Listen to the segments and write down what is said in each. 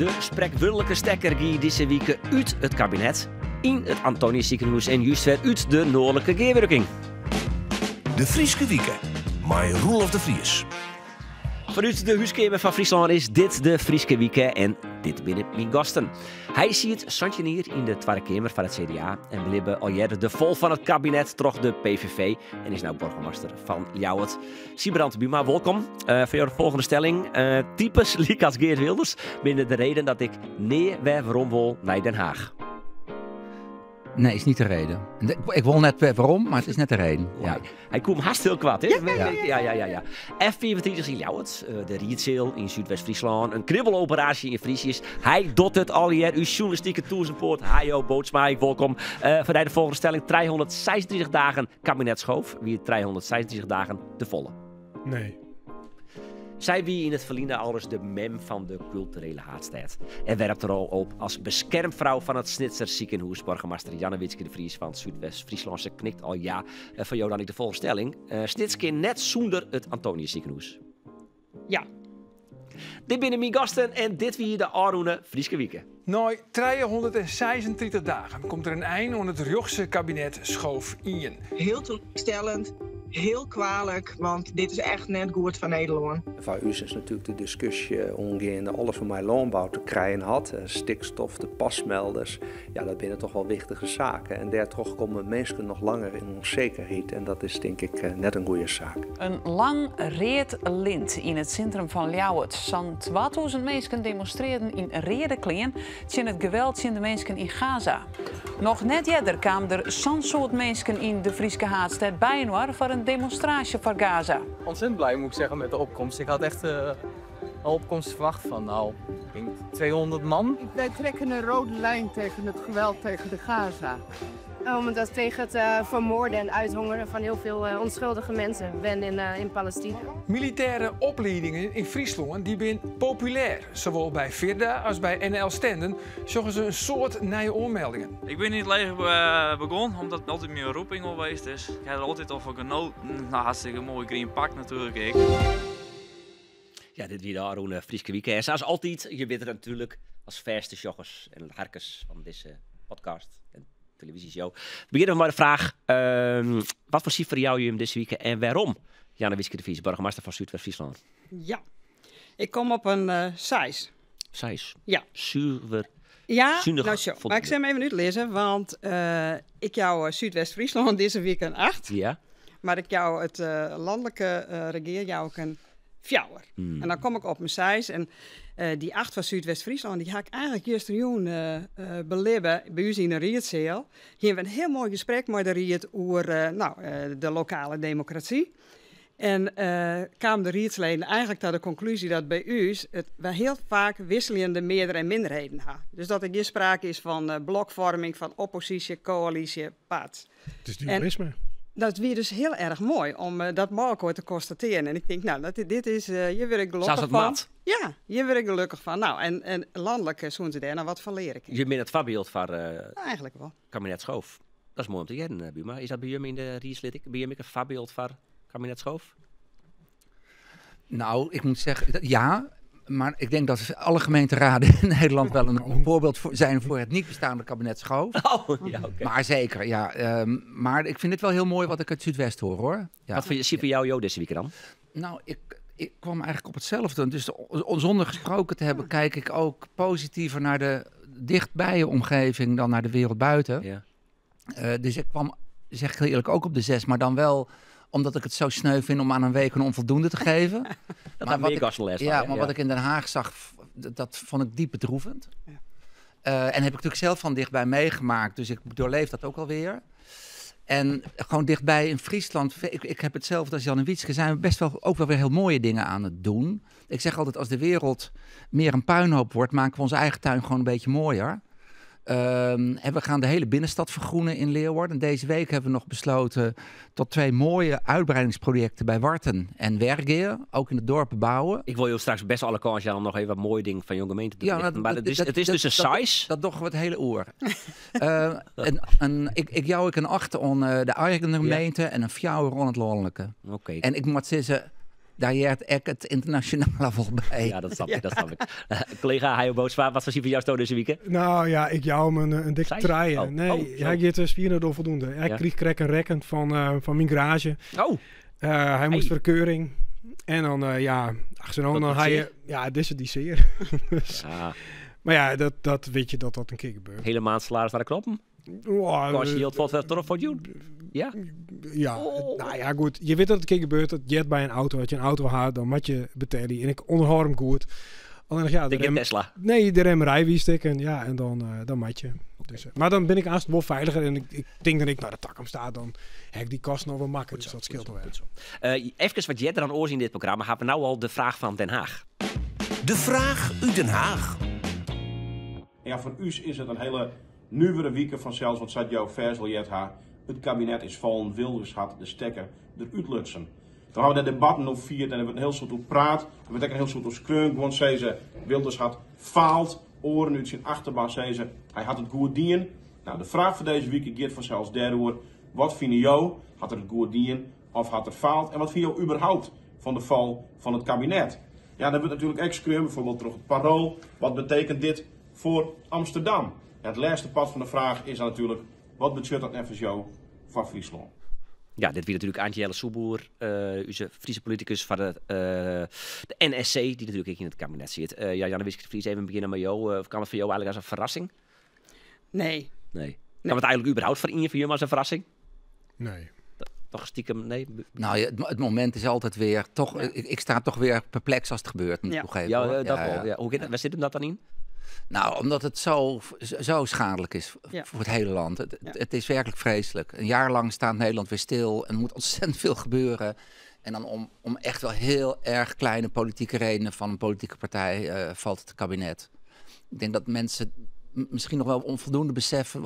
De sprekwurdlike stekker gie dizze wike út it kabinet, yn it Antonius Sikehûs en just wer út de Noardlike gearwurking. De Fryske Wike mei Roelof de Vries. Fanút de húskeamer fan Fryslân is dit de Fryske Wike en dit binne myn gasten. Hy siet 17 jier yn de Twadde Keamer foar it CDA en belibbe al earder de fal fan it kabinet troch de PVV en is no boargemaster fan Ljouwert. Sybrand Buma, wolkom. Foar jo de folgjende stelling. Types lykas Geert Wilders binne de reden dat ik nea wer werom wol nei Den Haag. Nee, is niet de reden. Ik wil net wer werom, mar it is net de reden. Ja. Hy koe him hast hiel koart, hè? Ja. F35 yn Ljouwert, de riedseal yn Súdwest-Fryslân, in knibbeloperaasje yn Frisius. Hy docht it allegear, ús sjoernalistike tûzenpoat Hayo Bootsma. Ek wolkom. Foar dy de folgjende stelling, 336 dagen kabinet Schoof wie 336 dagen te folle. Nee. Sy wie yn it ferline alris de mem fan de kulturele haadstêd en werpt der al op as beskermfrou fan it Snitser sikehûs. Boargemaster Jannewietske de Vries fan Súdwest-Fryslân, se knikt al ja. Foar jo dan ek de folgjende stelling. Snits kin net sûnder it Antonius Sikehûs. Ja. Dit binne myn gasten en dit wie de ôfrûne Fryske Wike. Nei 336 dagen komt der in ein oan it rjochtse kabinet Schoof ien. Hiel teleurstellend, hiel kwalik, want dit is echt net goed foar Nederlân. Foar ús is natuerlik de diskusje oangeande alles wat mei lânbou te krijen hat, stikstof, de PAS-melders, ja, dat binne toch wol wichtige saken. En dêrtroch komme minsken noch langer yn ûnsekerheid en dat is tink ik net in goede saak. In lang read lint yn it sintrum fan Ljouwert. Sa'n 2000 minsken demonstrearden yn reade klean tsjin it geweld tsjin de minsken yn Gaza. Noch net earder kamen der sa'n soad minsken yn de Fryske haadstêd byinoar foar in demonstraasje foar Gaza. Ontzettend blij moet ik zeggen met de opkomst. Ik had echt een opkomst verwacht van nou, ik denk 200 man. Wij trekken een rode lijn tegen het geweld tegen de Gaza. Omdat tegen het vermoorden en uithongeren van heel veel onschuldige mensen ben in Palestina. Militêre opliedingen yn Fryslân dy binne populêr. Sawol by Firda as by NL Stenden sjogge se in soad nije oanmeldingen. Ik bin yn it leger begûn omdat it altyd myn roeping al west is. Ik ha der altyd al fan genoten. Nou, hartstikke moai grien pak natuerlik ek. Ja, dit wie de ôfrûne Fryske Wike. En sa as altyd, je witte it natuerlik as fêste sjoggers en harkers fan dizze podcast en televyzjeshow. We begjinne mei de fraach, wat foar sifer jouwe jim dizze wike en wêrom? Jannewietske de Vries, boargemaster fan Súdwest-Fryslân. Ja, ik kom op in seis. Seis? Ja. Suver. Ja, Sunich nou sjo, mar ik sil him even útlizze, want ik jou Súdwest-Fryslân dizze wike in 8. Mar ik jou it lanlike regear jou ik in 4. En dan kom ik op in 6. En dy 8 fan Súdwest-Fryslân, dy ha ik eigenlik justerjûn belibbe by ús yn de riedseal. Hiene we in hiel moai gesprek mei de ried oer nou, de lokale demokrasy. En kamen de riedsleden eigenlik ta de konklúzje dat by ús it wy hiel faak wisseljende mearder en minderheden ha. Dus dat der gjin sprake is fan blokfoarming, fan opposysje, koälysje, part. Het is dualisme. En dat wie dus hiel erch moai om dat mei elkoar te konstatearjen. En ik tink, nou, dat, dit is, hjir wurd ik gelokkich Sa as it fan. moat. Ja, hjir wurd ik gelokkich fan. Nou, en lanlik soene se dêr noch wat fan leare kinne. Je binne it foarbyld foar Eigenlik wol. kabinet Schoof. Dat is moai om te hearren, Buma. Is dat by jim yn de riedslid ek, by jim ek in foarbyld foar kabinet Schoof? Nou, ik moet zeggen, ja, maar ik denk dat alle gemeenteraden in Nederland wel een voorbeeld zijn voor het niet bestaande kabinet Schoof. Oh, ja, oké. Maar zeker, ja. Maar ik vind het wel heel mooi wat ik uit Zuidwest hoor, hoor. Ja. Wat voor sifer jouwe jo dizze wike dan? Nou, ik kwam eigenlijk op hetzelfde. Dus zonder gesproken te hebben, kijk ik ook positiever naar de dichtbije omgeving dan naar de wereld buiten. Dus ik kwam, zeg ik heel eerlijk, ook op de 6, maar dan wel omdat ik het zo sneu vind om aan een week een onvoldoende te geven. Dat Maar had wat meer ik gasten les ja, van, hè? maar wat ik in Den Haag zag, dat vond ik diep bedroevend. En heb ik natuurlijk zelf van dichtbij meegemaakt, dus ik doorleef dat ook alweer. En gewoon dichtbij in Friesland, ik heb hetzelfde als Jannewietske, zijn we best wel ook wel weer heel mooie dingen aan het doen. Ik zeg altijd, als de wereld meer een puinhoop wordt, maken we onze eigen tuin gewoon een beetje mooier. En we gaan de hele binnenstad vergroenen in Leeuwarden. En deze week hebben we nog besloten tot 2 mooie uitbreidingsprojecten bij Warten en Wergea, ook in het dorp bouwen. Ik wil je straks best alle kans om nog even wat mooie dingen van jouw gemeente te Ja, belichten. Maar het is dus een size. Dat doen we het hele oer. En ik jou ik een 8 om de eigen gemeente en een 4 om het landelijke. En ik moet zeggen, Daar heart ek it ynternasjonale wol by. Ja, dat snap ik, dat snap ik. Kollega Hayo Bootsma, wat foar sifer jousto dizze wike? Nou ja, ik jou him in dikke Seis? trije. Oh. Nee, Oh, hy zo. giet dus 4 voldoende. Hy krige krekt in rekken fan myn garaazje. Oh. Hy moast Hey. foar keuring. En dan, ja, ach, zo Dat dan doet hij, zeer? ja, dizze die sear. Dus, Ja. mar ja, dat wit je dat dat in kear gebeurt. Hiele maand salaris nei de knoppen? Oh, Kost je jild wat toch foar jûn? Ja? Ja, Oh. nou ja, goed. Je weet dat het een keer gebeurt. Dat jet bij een auto. Als je een auto haalt, dan moet je betalen. En ik onderhoud hem goed. Alleen ja, de Denk je rem, Tesla? Nee, de remmerij wist ik. En ja, en dan moet je. Dus, maar dan ben ik aanstonds wel veiliger. En ik denk dat ik naar de tak om sta, dan heb ik die kast nog wel makkelijk. Dus dat scheelt wel erg. Even wat jij er aan oor in dit programma. Gaan we nou al de vraag van Den Haag. De vraag uit Den Haag. En ja, voor u is het een hele nieuwere wieken van zelfs, want zat jouw versel jet haar. Het kabinet is vallen, Wilders had de stekker eruit lutsen. Dan hebben we de debatten nog vierd en er wordt een heel soort op praat. Er wordt ook een heel soort op skreun. Want zei ze, Wilders had faald, oren uit zijn achterban, zei ze, hij had het goed dien. Nou, de vraag voor deze week gaat vanzelfs daarover. Wat vinden jou? Had er het goed dien of had er faald? En wat vind jou überhaupt van de val van het kabinet? Ja, dan wordt natuurlijk ook skreun, bijvoorbeeld door het Parool. Wat betekent dit voor Amsterdam? Ja, het laatste pad van de vraag is dan natuurlijk, wat betekent dat nou voor jou van Friesland? Ja, dit wie natuurlijk Antje Jelle Soepboer, onze Friese politicus van de NSC, die natuurlijk ook in het kabinet zit. Ja, Jannewietske de Vries, even beginnen met jou. Kwam het voor jou eigenlijk als een verrassing? Nee. Nee. Kwam het eigenlijk überhaupt voor iemand van jullie als een verrassing? Nee. Toch stiekem, nee? Nou, ja, het moment is altijd weer, toch, ik sta toch weer perplex als het gebeurt, moet ik toegeven, Ja, hoor. dat Ja, wel. ja. Ja, hoe gaat dat? Waar zit hem dat dan in? Nou, omdat het zo schadelijk is voor het hele land. Het is werkelijk vreselijk. Een jaar lang staat Nederland weer stil en er moet ontzettend veel gebeuren. En dan om echt wel heel erg kleine politieke redenen van een politieke partij valt het kabinet. Ik denk dat mensen misschien nog wel onvoldoende beseffen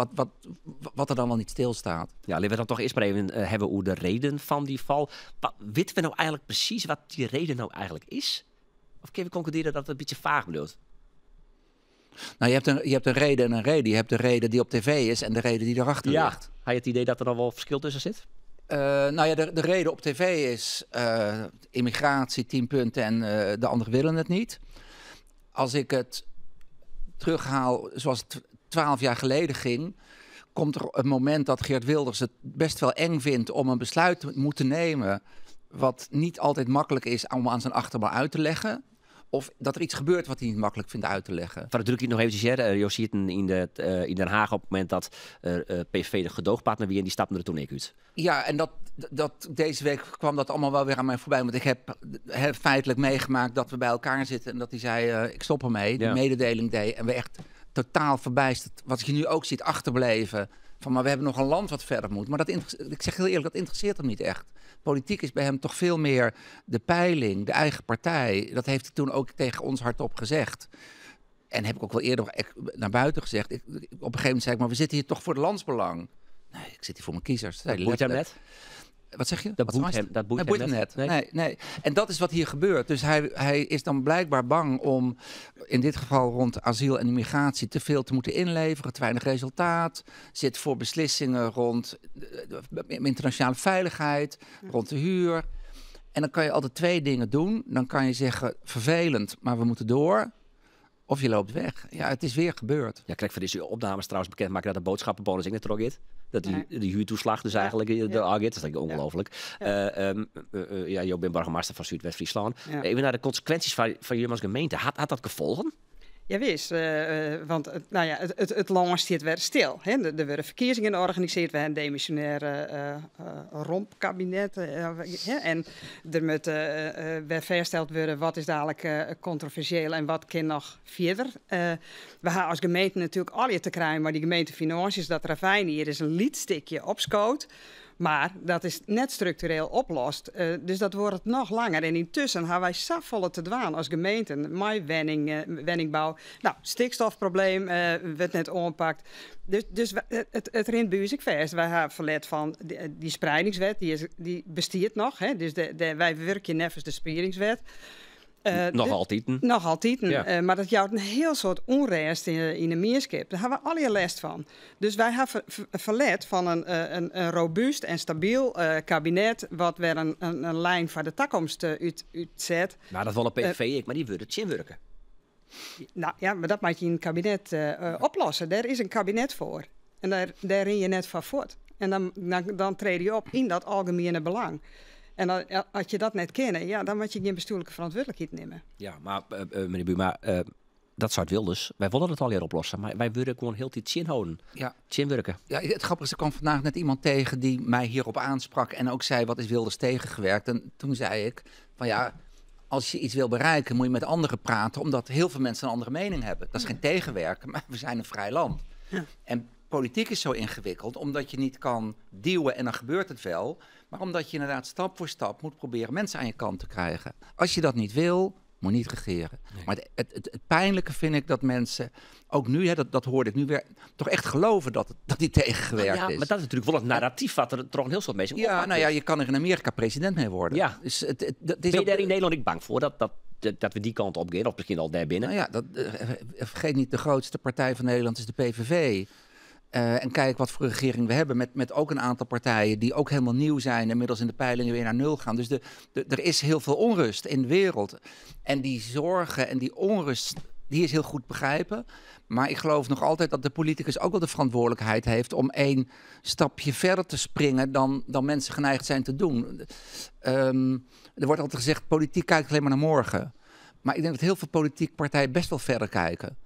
wat er dan wel niet stilstaat. Ja, laten we dan toch eerst maar even hebben hoe de reden van die val. Wat, weten we nou eigenlijk precies wat die reden nou eigenlijk is? Of kunnen we concluderen dat het een beetje vaag blijft? Nou, je hebt een reden en een reden. Je hebt de reden die op tv is en de reden die erachter ligt. Had je het idee dat er dan wel verschil tussen zit? Nou ja, de reden op tv is immigratie, 10 punten en de anderen willen het niet. Als ik het terughaal zoals het 12 jaar geleden ging, komt er een moment dat Geert Wilders het best wel eng vindt om een besluit te moeten nemen wat niet altijd makkelijk is om aan zijn achterban uit te leggen. Of dat er iets gebeurt wat hij niet makkelijk vindt uit te leggen. Van de druk hier nog eventjes, hè. Jo ziet in Den Haag op het moment dat PVV de gedoogpartner wie en die stapte er toen ik uit. Ja, en dat deze week kwam dat allemaal wel weer aan mij voorbij. Want ik heb feitelijk meegemaakt dat we bij elkaar zitten en dat hij zei, ik stop ermee. De mededeling deed en we echt totaal verbijsterd. Wat je nu ook ziet achterbleven. Van, maar we hebben nog een land wat verder moet. Maar ik zeg heel eerlijk, dat interesseert hem niet echt. Politiek is bij hem toch veel meer de peiling, de eigen partij. Dat heeft hij toen ook tegen ons hardop gezegd. En heb ik ook wel eerder naar buiten gezegd. Op een gegeven moment zei ik, maar we zitten hier toch voor het landsbelang. Nee, ik zit hier voor mijn kiezers. Dat zei Dat hij boeit hem letterlijk. net? Wat zeg je? Dat Wat boeit was hem, het? dat boeit Nee, hem boeit hem net. net. Nee. Nee, nee. En dat is wat hier gebeurt. Dus hij is dan blijkbaar bang om in dit geval rond asiel en immigratie te veel te moeten inleveren, te weinig resultaat. Zit voor beslissingen rond internationale veiligheid, rond de huur. En dan kan je altijd twee dingen doen. Dan kan je zeggen, vervelend, maar we moeten door. Of je loopt weg. Ja, het is weer gebeurd. Ja, krijg voor deze opnames trouwens bekendmaken dat de boodschappenbonus in het trok is. Dat die huurtoeslag dus eigenlijk de agit. Dat is natuurlijk ongelooflijk. Joop ben burgemeester van Zuidwest-Friesland. Even naar de consequenties van jullie als gemeente. Had dat gevolgen? Ja, wist. Want het land zit weer stil. Hè? Er werden verkiezingen georganiseerd. We hebben een demissionair rompkabinet. Hè? En er moet weer vastgesteld worden wat is dadelijk controversieel en wat kan nog verder. We hebben als gemeente natuurlijk al je te krijgen, maar die gemeentefinanciën, dat ravijn hier is een lietstikje op schoot. Maar dat is net structureel oplost. Dus dat wordt het nog langer. En intussen hebben wij safvolle te dwaan als gemeente. Mijn wenningbouw. Nou, stikstofprobleem werd net aangepakt. Dus het rint bij ons ook vast. Wij hebben verlet van die spreidingswet, die bestiert nog. Hè? Dus wij werken nevens de spreidingswet. Noch altiten. Noch altiten. Ja. Mar dat jout in hiel soad ûnrêst yn de mienskip. Dêr hawwe we allegear lêst fan. Dus wy hawwe ferlet fan in robúst en stabyl kabinet wat wer in lijn foar de takomst útset. Mar dat wol de PVV ek, mar dy wurde tsjinwurke. No ja, mar dat moat je yn it kabinet oplosse. Dêr is in kabinet foar. En dêr rin je net foar fuort. En dan trede je op yn dat algemiene belang. En as je dat net kinne, ja, dan moat je gjin bestjoerlike ferantwurdlikheid nimme. Ja, mar menear Buma, dat seit Wilders. Wy wolle dat allegear oplosse, mar wy wurde gewoan hieltyd tsjinholden. Tsjinwurke. Ja, het grappige is, ik kwam vandaag net iemand tegen die mij hierop aansprak en ook zei, wat is Wilders tegengewerkt? En toen zei ik van ja, als je iets wil bereiken, moet je met anderen praten, omdat heel veel mensen een andere mening hebben. Dat is geen tegenwerken, maar we zijn een vrij land. En politiek is zo ingewikkeld, omdat je niet kan duwen en dan gebeurt het wel. Maar omdat je inderdaad stap voor stap moet proberen mensen aan je kant te krijgen. Als je dat niet wil, moet je niet regeren. Maar het pijnlijke vind ik dat mensen, ook nu, hè, dat hoorde ik nu weer, toch echt geloven dat die tegengewerkt is. Maar dat is natuurlijk wel het narratief wat er toch een heel soort mensen oppakt. Je kan er in Amerika president mee worden. Dus het, dat is Ben je ook daar in Nederland niet bang voor dat we die kant op gaan, of misschien al daar binnen? Vergeet niet, de grootste partij van Nederland is de PVV. En kijk wat voor regering we hebben met ook een aantal partijen die ook helemaal nieuw zijn en inmiddels in de peilingen weer naar nul gaan. Dus er is heel veel onrust in de wereld. En die zorgen en die onrust, die is heel goed begrijpen. Maar ik geloof nog altijd dat de politicus ook wel de verantwoordelijkheid heeft om één stapje verder te springen dan mensen geneigd zijn te doen. Er wordt altijd gezegd, politiek kijkt alleen maar naar morgen. Maar ik denk dat heel veel politieke partijen best wel verder kijken.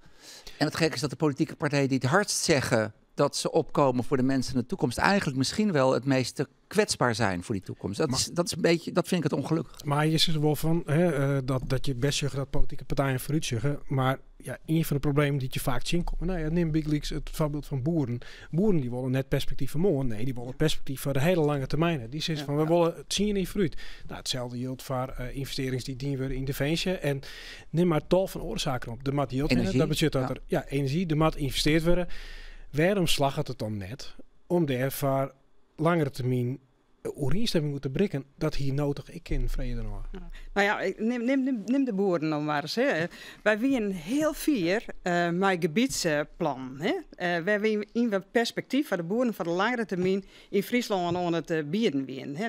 En het gekke is dat de politieke partijen die het hardst zeggen dat ze opkomen voor de mensen in de toekomst, eigenlijk misschien wel het meest kwetsbaar zijn voor die toekomst. Dat vind ik het ongelukkig. Maar je zit er wel van, hè, dat je best zegt dat politieke partijen vooruit zeggen, maar ja, een van de problemen die je vaak zien komt, neem bygelyks het voorbeeld van boeren. Boeren die willen net perspectief van morgen. Nee, die willen perspectief voor de hele lange termijn. Die zeggen van, we willen het zien niet vooruit. Hetzelfde geldt voor investeringen die dienen worden in defensie. En neem maar tal van oorzaken op. De mat yield, Energie, dat betekent dat ja. er, ja, energie, de mat investeerd worden. Waarom slacht het dan net om daar voor langere termijn overeenstemming moeten bereiken dat hier nodig ik in vrede nog. Ja. Neem de boeren nog maar eens. Hè. Wij wienen heel fier met gebiedsplan. Hè. Wij wienen in het perspectief van de boeren voor de langere termijn in Friesland aan het bieden wien. Hè.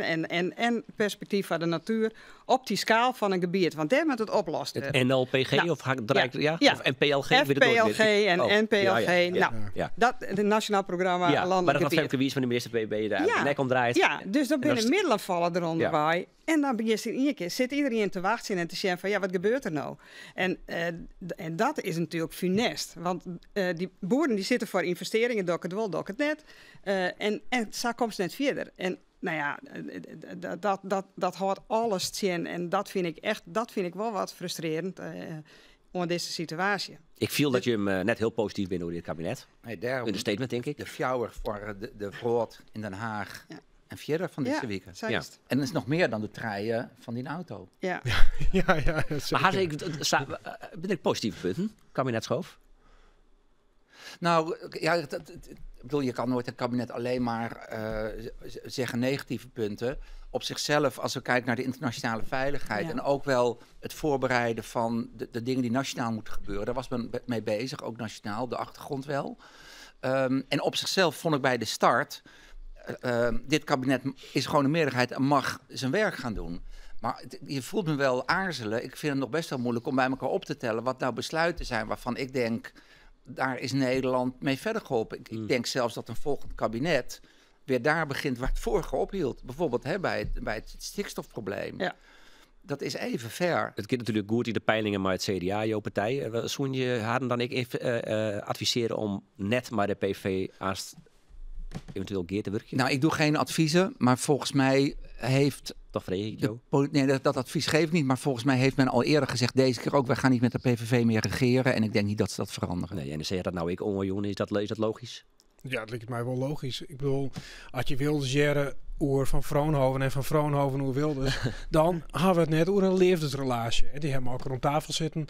En perspectief van de natuur op die schaal van een gebied. Want daar moet het oplossen. Het NLPG of draait, ja? Of NPLG? Ik weet het nooit meer. FPLG en NPLG. Dat, het Nationaal Programma Landelijk Maar dat had Gebied. Femke Wies van de minister PB daar de nek omdraait. Ja, dus dan En binnen dan middelen vallen eronder bij. En dan begint in één keer, zit iedereen te wachten en te zeggen van ja, wat gebeurt er nou? En dat is natuurlijk funest. Want die boeren die zitten voor investeringen, dok het wel, dok het net. En zo komt ze net verder. En dat houdt alles in. En dat vind ik echt, dat vind ik wel wat frustrerend onder deze situatie. Ik viel dat je hem net heel positief bent door dit kabinet. Nee, daarom Een statement, denk ik. De fjouwer voor de brood in Den Haag. En verder van deze week. Zo is het. En dat is nog meer dan de treien van die auto. Ja, ja, Maar zeker. haast ik, ben ik positieve punten? Kabinet Schoof? Nou, ja, dat, dat, ik bedoel, je kan nooit een kabinet alleen maar zeggen negatieve punten. Op zichzelf, als we kijken naar de internationale veiligheid en ook wel het voorbereiden van de dingen die nationaal moeten gebeuren. Daar was men mee bezig, ook nationaal, de achtergrond wel. En op zichzelf vond ik bij de start, dit kabinet is gewoon een meerderheid en mag zijn werk gaan doen. Maar je voelt me wel aarzelen. Ik vind het nog best wel moeilijk om bij elkaar op te tellen wat nou besluiten zijn waarvan ik denk, daar is Nederland mee verder geholpen. Ik denk zelfs dat een volgend kabinet weer daar begint waar het vorige ophield. Bijvoorbeeld, hè, bij het stikstofprobleem. Dat is even ver. Het kind natuurlijk goed in de peilingen, maar het CDA, jouw partij. Zoen je haar dan ik even adviseren om net maar de PV aan eventueel geer te werken? Ik doe geen adviezen, maar volgens mij heeft Toch vreeg ik de jou? nee, dat advies geef ik niet, maar volgens mij heeft men al eerder gezegd deze keer ook, wij gaan niet met de PVV meer regeren en ik denk niet dat ze dat veranderen. Nee, en dan zeg je dat nou ik onmiljoen, is dat logisch? Ja, dat lijkt mij wel logisch. Ik bedoel, als je wilde jaren oer van Vroonhoven en van Vroonhoven oer Wilders, dan hadden we het net oer een liefdesrelatie. En die hebben elkaar om tafel zitten.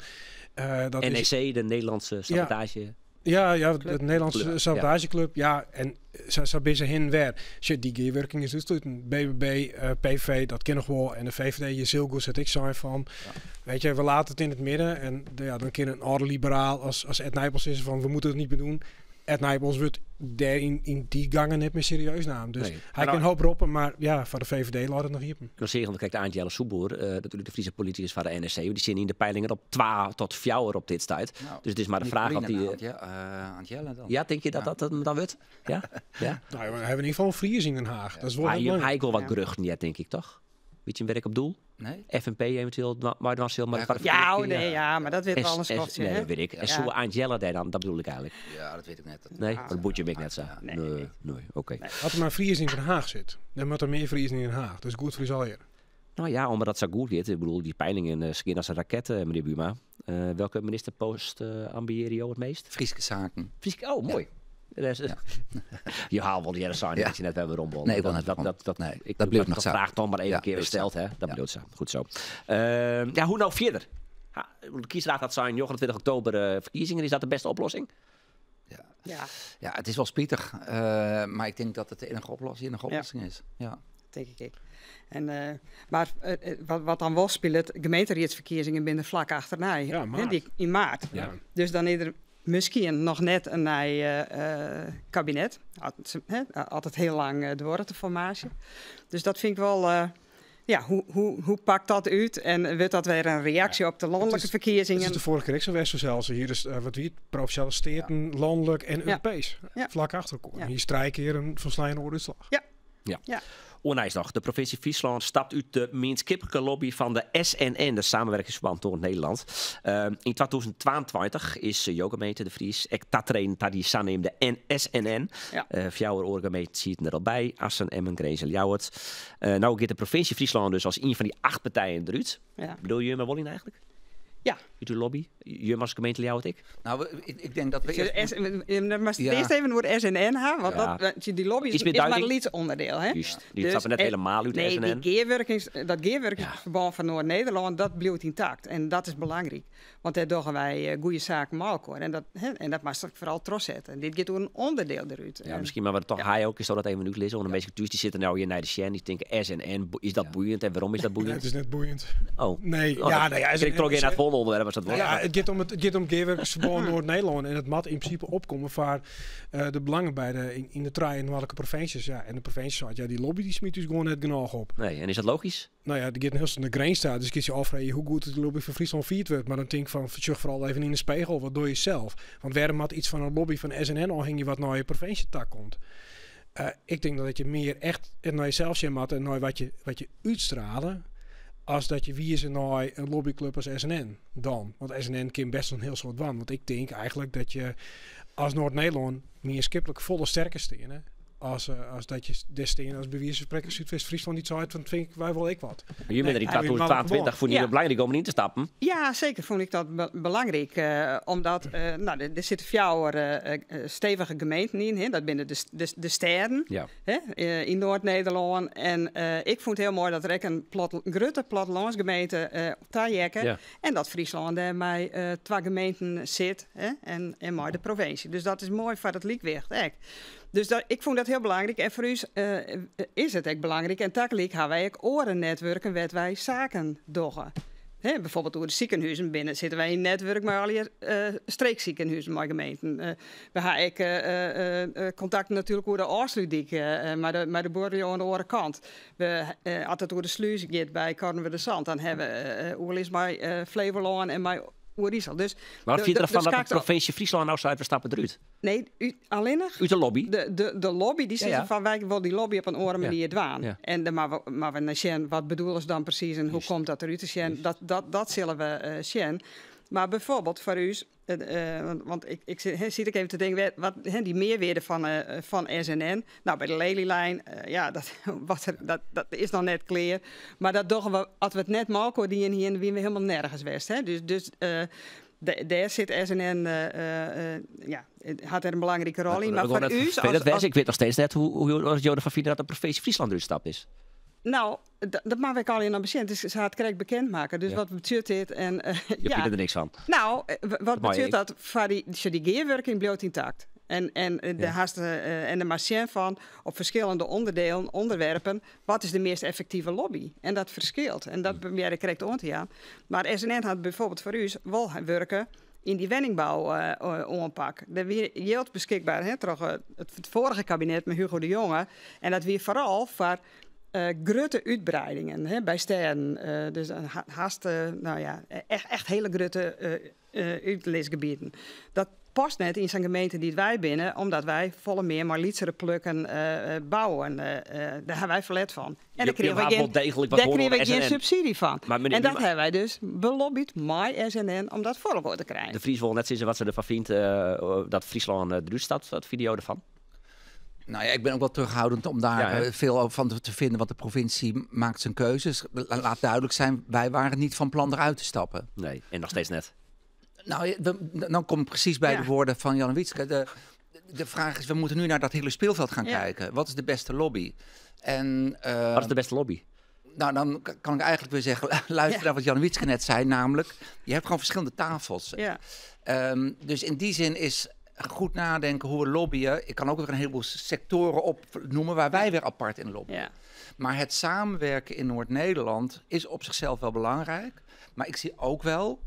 Dat is NEC, de Nederlandse sabotage. Ja, de Nederlandse Sabotageclub. Ja, en sa binne se hinne wer. Sjoch, dy gearwurking is útsluten. BBB, PVV, dat kin noch wol. En de VVD, Yesilgöz hat ek sein fan, weet je, we laten het in het midden. En ja, dan kin in âlde liberaal as Ed Nijpels sizze van, we moeten het niet meer doen. Ed Nijpels wurdt dêr yn dy gangen net mear serieus naam. Dus Nee. hy kin hoop roppe, mar ja, foar de VVD leit it noch iepen. Ik wil zeggen, want krekt Aant Jelle Soepboer, natuerlik de Fryske politikus foar de NSC, dy stean yn de peilingen op 2 tot 4 op dit stuit. Nou, dus it is mar de fraach oft dy... Aant Jelle dan. Ja, tinke je dat dat hem dan wurdt? Ja? Ja? Nou, we hawwe yn ieder gefal in Fries yn Den Haag. Dat is wol Hy hiel hy belangryk. ek wol wat geruchten heard, tink ik, toch? Bytsje wêr't ik op doel? Nee. FNP eventueel meidwaan sil, mar foar de Ja, oh, verkeerde nee, ja, maar dat wit al in skoftsje, Nee, hè? dat wit ik. En Ja. soe Aant Jelle dêr dan, dat bedoel ik eigentlik. Ja, dat wit ik net. Dat Nee, dat boeit je me net sa. Nee, Nee, nee, oké. As der mar Friezen yn Den Haag sit, dan moat der mear Friezen yn Den Haag. Dat is goed foar ús allegear. Nou ja, omdat dat sa goed giet. Ik bedoel, dy peilingen gean as in raket, menear Buma. Welke ministerpost ambiearje jo it meast? Fryske saken. Fryske, oh, moai. Ja. Dat is, Jo ha wol earder sein Ja. dat je net wer werom wolle. Nee, ik wol net dat, werom. dat, dat, Nee, ik, dat bliuwt noch dat sa. vraag dan maar even Ja, een keer bliuwt sa. gesteld, hè? Dat Ja. bliuwt sa. Goed zo. Ja, hoe nou fierder? Ha, de kiesraad hat sein, 29 oktober ferkiezingen. Is dat de bêste oplossing? Ja. Ja. Ja, it is wol spitich. Mar ik tink dat it de iennige oplossing is. Ja. Tink ik ek. En, mar wat dan wol spilet, gemeenteriedsferkiezingen binne flak achternei. Ja, Hè, maart. dy, yn maart. Ja. Dus dan is der miskien noch net in nij kabinet. Hè, as it hiel lang duorret, de formaasje. Dus dat fyn ik wol... Ja, hoe pakt dat út? En wurdt dat wer in reaksje op de lanlike ferkiezingen? It is de foarrige kear ek sa west fansels. Hjir is, wat wie it, provinsjale steaten, lanlik en Europeesk. Flak achter elkoar. Hjir is trije kear in folsleine oare útslach. Oar nijs noch. De provinsje Fryslân stapt út de mienskiplike lobby fan de SNN, de Samenwerkingsverband Noord-Nederland. Yn 2022 is jo gemeente De Vries ek tatreden ta dy saneamde SNN. Fjouwer oare gemeenten sieten der al by, Assen, Emmen, Grins en Ljouwert. No giet de provinsje Fryslân dus as ien fan dy 8 partijen derút. Bedoel je mar wol yn eigentlik? Ja. Út de lobby? Jim as gemeente Ljouwert ek? Nou, ik denk dat we Zullen eerst S, we moasten Ja. earst even oer SNN ha, want want die lobby Iets meer is mar in duiding? lyts ûnderdiel. Hè? Juist, die Dus stappen net helemaal út de nee, SNN. Dat gearwurkingsferbân fan Noard-Nederlân, dat bliuwt yntakt. En dat is belangryk. Want dêr dogge wy goede saken mei elkoar. En dat moatst ek foaral trochsette. En dit giet oer in ûnderdiel derút. Ja, En miskien, mar wat toch hy ek, is dat even útlizze. Want de minsken thús dy sitte no hjir nei te sjen, dy tinke SNN, is dat boeiend en wêrom is dat boeiend? Nee, it is net boeiend. Oh. Nee, Oh, ja, dat nee, ja, ik SNN trok in is naar het volgende onderwerp, als dat wordt. Ja, het giet om gearwurkingsferbân Noard-Nederlân. En it moat yn prinsipe opkomme foar de belangen yn de trije noardlike provinsjes. Ja, en de provinsje seit, ja, dy lobby dy smyt ús gewoan net genôch op. Nee, en is dat logysk? Nou ja, dy giet hiel de grins ta. Dus kinst je ôffreegje hoe goed de lobby fan Fryslân fierd wurdt. Mar dan tink ik fan, sjoch foaral even yn de spegel, wat doch je sels? Want wêrom moat yts fan in lobby fan SNN ôfhingje wat nei je provinsje ta komt? Ik tink dat je mear echt nei jesels sjen moat en nei wat je útstrale, as dat je wize nei in lobbyclub as SNN dan. Want SNN kin bêst in hiel soad dwaan. Want ik tink eigentlik dat je as Noard-Nederlân mienskiplik folle sterker steane as dat je dêr steane as by wize fan sprekken Súdwest-Fryslân dy't seit fan, fyn ik, wy wolle ek wat. Maar jullie binne er yn Nee, maar 2022 fûn je Ja. it belangryk om yn te stappen? Ja, seker fûn ik dat belangryk. Omdat nou, der sitte fjouwer stevige gemeenten yn. Hè. Dat binne de stêden, hè, yn Noard-Nederlân. En ik fûn it hiel moai dat der ek in grutte plattelânsgemeente taheakke. En dat Fryslân dêr mei twa gemeenten sit, hè, en mei de provinsje. Dus dat is moai foar it lykwicht ek. Dus ik fûn dat hiel belangryk. En foar ús is it ek belangryk. En tagelyk ha wy ek oare netwurken wêr't wy saken dogge. Hè, bijvoorbeeld oer de sikehûzen binne, sitte wy yn netwurk mei allegear streeksikehuzen, mei gemeenten. We ha ek kontakten natuerlik oer de Ofslútdyk mei de buorlju oan de oare kant. We as it oer de slús giet by Kornwerderzand, dan ha we oerlis mei Flevolân en mei Oerisel. Dus Maar wat vind je ervan de dat de skakelt provincie Friesland nou zei, we stappen eruit? Nee, allinnich. Út de lobby? De lobby, dy sizze fan, wy wolle dy lobby op in oare manier dwaan. En dan moatte we nei sjen, wat bedoele se dan presys en hoe komt dat derút te sjen? Dat sille we sjen. Mar bijvoorbeeld foar ús, want ik sit, hè, sit ik even te tinken, wat, hè, dy mearwearde fan SNN. Nou, by de Lelylijn, ja, dat, wat er, dat, dat is noch net klear. Mar dat dogge we, as we it net mei elkoar dien hienen, wiene we hielendal nergens west. Hè? Dus, dus dêr sit SNN ja, hat der in belangrike rol yn. Maar Mar dat foar ús vervelend als ik wit noch steeds net hoe jo derfan fine dat de provinsje Fryslân derút stapt is. Nou, dat moatte wy allegear noch besjen. Dus se ha it krekt bekend makke. Dus wat betsjut dit? En, Je fine der niks fan. Nou, wat betsjut dat foar dy, dy gearwurking bliuwt yntakt. En de hast, en der moat sjen fan op ferskillende onderdelen, onderwerpen, wat is de meast effektive lobby? En dat ferskilt. En dat probearje ik krekt oan te jaan. Mar SNN hat byfoarbyld foar ús wol wurke yn dy wenningbou-oanpak. Der wie jild beskikber, hè, troch it foarige kabinet mei Hugo de Jonge. En dat wie foaral foar grutte útwreidingen, hè, by stêden. Dus hast, nou ja, echt hiele grutte útlisgebieten. Dat past net yn sa'n gemeente dy't wy binne, omdat wy folle mear mei lytsere plakken bouwe. Dêr ha wy ferlet fan. En dêr krigen we gjin subsydzje fan. En dat ha wy dus belobbyd mei SNN om dat foar elkoar te krijen. De Vries wol net sizze wat se derfan fynt dat Fryslân derút stapt, dat fideo derfan. Nou ja, ik ben ook wel terughoudend om daar veel van te vinden, want de provincie maakt zijn keuzes. Laat duidelijk zijn, wij waren niet van plan eruit te stappen. Nee, en nog steeds net. Nou, dan kom ik precies bij de woorden van Jannewietske. De vraag is, we moeten nu naar dat hele speelveld gaan kijken. Wat is de beste lobby? En, wat is de beste lobby? Nou, dan kan ik eigenlijk weer zeggen, luister naar wat Jannewietske net zei, namelijk, je hebt gewoon verschillende tafels. Dus in die zin is goed nadenken hoe we lobbyen. Ik kan ook weer een heleboel sectoren opnoemen waar wij weer apart in lobbyen. Maar het samenwerken in Noord-Nederland is op zichzelf wel belangrijk. Maar ik zie ook wel,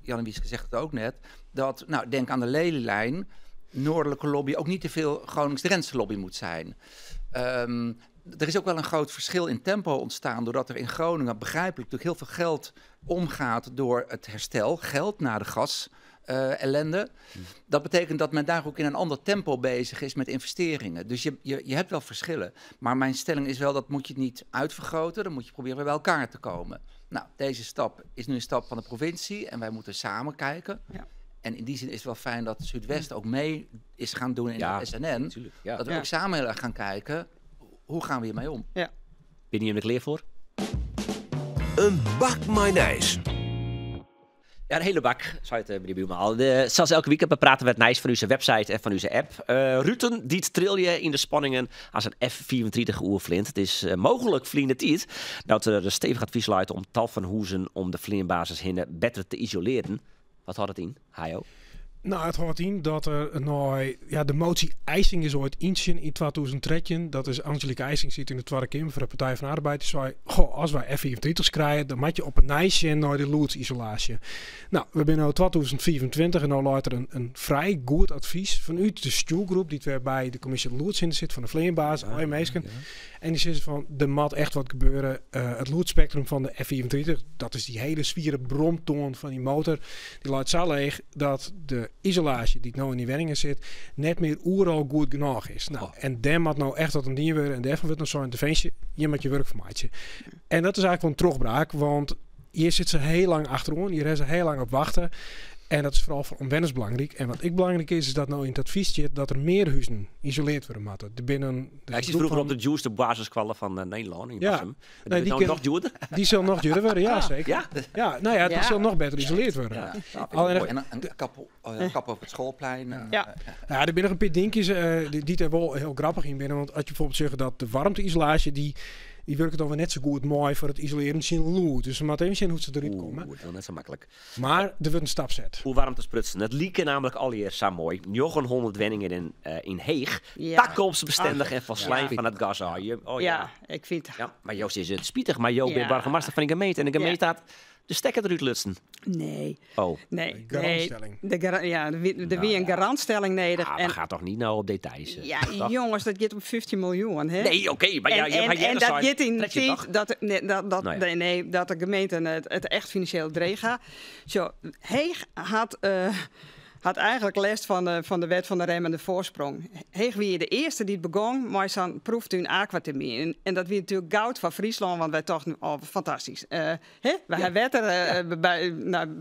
Jannewietske zegt het ook net, dat, nou, denk aan de Lelylijn, noordelijke lobby ook niet te veel Gronings-Drentse lobby moet zijn. Er is ook wel een groot verschil in tempo ontstaan, doordat er in Groningen begrijpelijk natuurlijk heel veel geld omgaat door het herstel, geld na de gas ellende. Dat betekent dat men daar ook in een ander tempo bezig is met investeringen. Dus je hebt wel verschillen. Maar mijn stelling is wel, dat moet je niet uitvergroten. Dan moet je proberen weer bij elkaar te komen. Nou, deze stap is nu een stap van de provincie en wij moeten samen kijken. En in die zin is het wel fijn dat Zuidwest ook mee is gaan doen in de SNN. Natuurlijk, ja. Dat we ook samen heel erg gaan kijken, hoe gaan we hiermee om? Ben je er klaar voor? Een bak mayonaise. Ja, een hele bak, zei het, meneer Buma al. Zoals elke week praten we het nijs van uw website en van uw app. Ruten die trilje in de spanningen als een F-34 oervlint. Het is mogelijk vliegende tijd dat er stevig advies luidt om tal van hoezen om de vleenbasis heen beter te isoleren. Wat houdt het in, Hajo? Nou, het houdt in dat er nou, ja, de motie Eising is ooit inzien in 2013. Dat is Angelique Eising zit in de Tweede Kamer voor de Partij van de Arbeid. Die zei, goh, als wij F-34's krijgen, dan moet je op een nijsje naar de loodsisolatie. Nou, we zijn nu 2024 en nu luidt er een vrij goed advies vanuit de stuurgroep die weer bij de commissie Loods in zit, van de vleenbaas, Meesken. En die zegt van, er moet echt wat gebeuren. Het loodspectrum van de F-34, dat is die hele zwiere bromtoon van die motor, die luidt zo leeg dat de isolatie die nou in die wenningen zit, net meer oeral goed genoeg is. Nou, en daar moet nou echt wat een ding worden en daarvan wordt nog zo'n interventie, je moet je werk vermaatje. En dat is eigenlijk wel een terugbraak, want hier zit ze heel lang achterom, hier hebben ze heel lang op wachten. En dat is vooral voor omwenners belangrijk. En wat ik belangrijk is, is dat nou in het advies zit dat er meer huizen geïsoleerd worden moeten. De binnen de Ja, ik zie groep vroeger van op de juice de basiskwallen van Nederland in Ja. Bassum. Nee, die nou nog duurder. Die zal nog duurder worden, ja, zeker. Ja? Ja, nou ja, het zal nog beter geïsoleerd worden. Ja. Ja, Alleen mooi. En een kap over het schoolplein. Nou, er zijn nog een paar dingetjes die er wel heel grappig in binnen. Want als je bijvoorbeeld zegt dat de warmteisolatie, die werkt dan weer net zo goed mooi voor het isoleren van lood. Dus we moeten even zien hoe ze eruit Oeh, komen. dat is net zo makkelijk. Maar er wordt een stap zet. Hoe warm te sprutsen. Het lieken namelijk al hier zo mooi. 900 wenningen in Heeg. Toekomstbestendig en van slijm van het gas. Oh, je, oh, ja. Ja, ik vind Ja, maar Joost is het spietig. Maar Joost bent burgemeester van de gemeente. En de gemeente had de stekker eruit lutsen. Nee. Oh. Nee, De garantstelling. nee. De ja, de wie, de wie een garantstelling neder. Ah, en maar gaat toch niet nou op details, Ja, toch? jongens, dat gaat om 15 miljoen, hè? Nee, oké, maar ja, En je hebt jij dat dat gaat in Trek je tijd toch? dat, nee, dat, dat, Nou ja. nee, nee, dat de gemeente het echt financieel dreig gaat. Zo, Heeg had eigenlijk les van de wet van de remmende voorsprong. Heeg wie de eerste die het begon, maar zo'n proeftuin aquathermie. En dat wie natuurlijk goud van Friesland, want wij toch, oh, fantastisch. Hè? Wij hebben wetter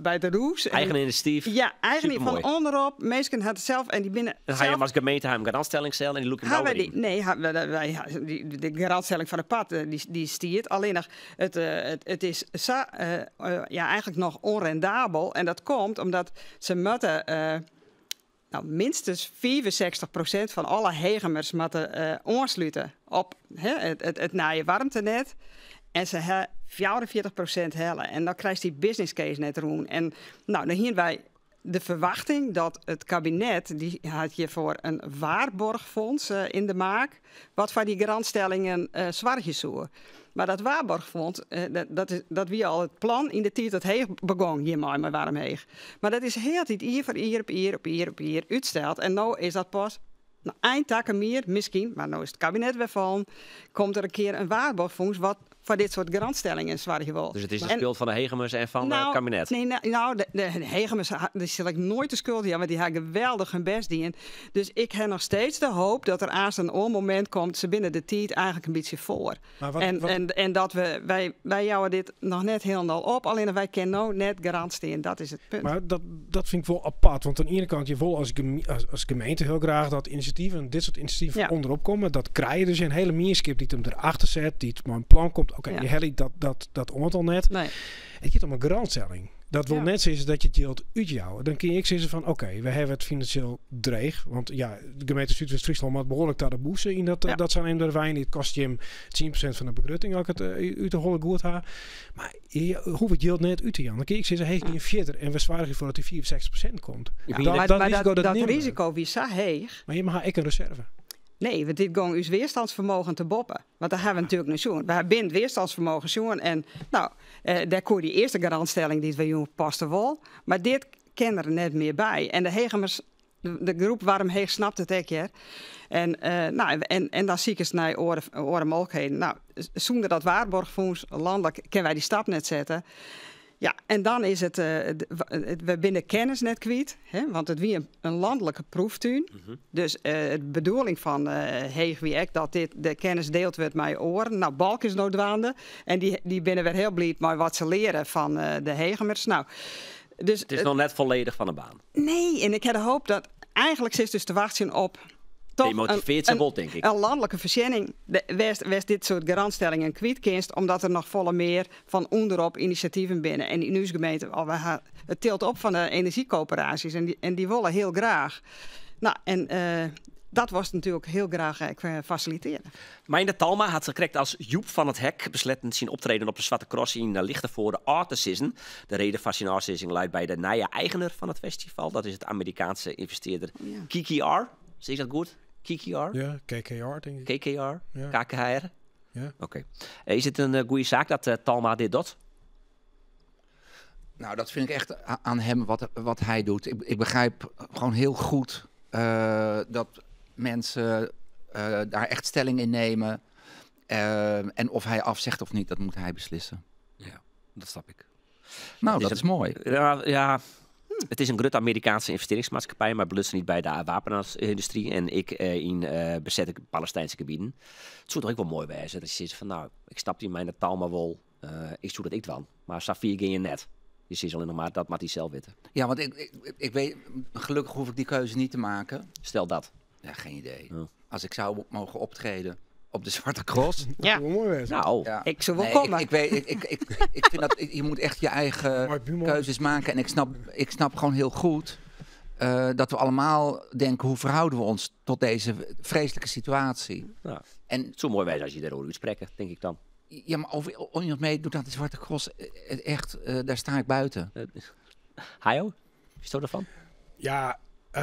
bij de roes. Eigen initiatief. Ja, eigen van Supermooi. onderop. Meesken had het zelf en die binnen Dan ga je zelf als gemeente hem garantstelling stellen en die loeken Ha, nou wij weer die, in. nee, ha, wij, wij, wij, ha, die, de garantstelling van de pad, die stiert. Alleen nog, het is ja, eigenlijk nog onrendabel. En dat komt omdat ze moeten Nou, minstens 65% fan alle Hegemers moatte oanslute op it nije waarmtenet. En se ha 44% helle. En dan krijst dy business case net rûn. En nou, dan hiene wy de ferwachting dat it kabinet, dy hat hjirfoar in waarborgfonds yn de maak, wat foar dy garantstellingen soargje soe. Mar dat waarborgfonds, dat wie al it plan yn de tiid dat Heech begong hjirmei, mei Waarm Heech. Mar dat is hieltyd jier foar jier op jier op jier op jier útsteld. En no is dat pas ein takom jier, miskien, mar no is it kabinet wer fallen, komt der in kear in waarborgfûns wat foar dit soart garantstellingen soargje wol. Dus it is de skuld fan de Hegemers en fan it kabinet? Nee, nou, de Hegemers dy sil ik noait de skuld jaan, want dy ha geweldich hun bêst dien. Dus ik ha noch steeds de hoop dat der aanst in oar momint komt, se binne de tiid eigenlik in bytsje foar. En dat we, wy jouwe dit noch net hielendal op, allinnich wy kinne no net garant stean, dat is it punt. Mar dat fyn ik wol apart, want oan de iene kant, je wolle as gemeente hiel graach dat inisjativen, dit soart inisjativen onderop komme. Dat krije je dus in hiele mienskip dy't him derachter set, dy't mei in plan komt. Oké, je helje dat oantal net. Nee. It giet om in garantstelling. Dat wol net sizze dat je it jild útjouwe. Dan kin je ek sizze fan oké, we hawwe it finansjeel dreech. Want ja, de gemeente Súdwest-Fryslân moat behoarlik ta de bûse yn dat, dat saneamde ravijn. It kostet jim 10% fan de begrutting as ik it út de holle goed ha. Mar je hoege it jild net út te jaan. Dan kin je ek sizze, hey, gean fierder en we soargje derfoar dat dy 65% komt. Ja, dat mar risiko, dat dat nimme we. risiko wie sa heech. Mar je ha ek in reserve. Nee, want dit gong ús weerstandsvermogen te boppe. Want dêr hawwe we natuerlik nei sjoen. We hawwe binnen it weerstandsvermogen sjoen en nou, dêr koe dy earste garantstelling dy't we jûn paste wol. Mar dit kin der net mear by. En de Hegemers, de groep Warm Heeg snapt it ek hear. En, nou, en dan sikest nei oare mooglikheden. Nou, sûnder dat waarborgfûns lanlik kinne wy dy stap net sette. Ja, en dan is it, we binne de kennis net kwyt, hè, want it wie in lanlike proeftún. Dus de bedoeling fan Heech wie ek dat dit, de kennis deeld wurdt mei oaren. Nou, Balk is no dwaande en dy binne wer hiel bliid mei wat se leare fan de Hegemers. Nou, dus It is noch net folledich fan de baan. Nee, en ik ha de hoop dat eigenlik sitst dus te wachtsjen op toch Demotiveart se wol, tink ik. in lanlike foarsjenning wêr'tst dit soart garantstellingen kwyt kinst, omdat der noch folle mear fan ûnderop inisjativen binne. En yn ús gemeente, oh, wy ha, it tilt op fan de enerzjykoöperaasjes en dy wolle hiel graach. Nou, en dat wolst natuerlik hiel graach ek fasilitearje. Meindert Talma hat krekt as Youp van 't Hek besletten syn optreden op de Swarte Cross yn Lichtenvoorde ôf te sizzen. De reden foar syn ôfsizzing leit by de nije eigener fan it festival. Dat is it Amerikaanske ynvestearder KKR. Sis ik dat goed? KKR? Ja, KKR tink ik. KKR? Ja. KKR? Ja. Oké. Is it in goede saak dat Talma dit docht? Nou, dat vind ik echt aan hem wat hij doet. Ik begrijp gewoon heel goed dat mensen daar echt stelling in nemen. En of hij afzegt of niet, dat moet hij beslissen. Ja, dat snap ik. Nou, Het dat is is mooi. Ja, ja. Het is in grutte Amerikaanske ynvestearringsmaatskippij, mar belutsen net by de wapenindustry en ek yn besette Palestynske gebieten. It soe toch ek wol moai wêze dat je sizze fan, nou, ik snap dy Meindert Talma wol, ik soe dat ek dwaan. Mar safier gean je net. Je sizze allinnich mar, dat moat hy sels witte. Ja, want ik weet, gelukkig hoef ik die keuze niet te maken. Stel dat. Ja, geen idee. Ja. Als ik zou mogen optreden op de Zwarte Cross. Ja. Dat zou wel mooi zijn. Nou, Ja. Ik zou wel Nee, komen. Ik weet, ik vind dat je moet echt je eigen Mooi buurman. keuzes maken. En ik snap gewoon heel goed dat we allemaal denken, hoe verhouden we ons tot deze vreselijke situatie? Ja. En het zou mooi zijn als je daarover uitspreken, denk ik dan. Ja, maar of iemand meedoet aan de Zwarte Cross, echt, daar sta ik buiten. Hayo, is dat ervan? Ja,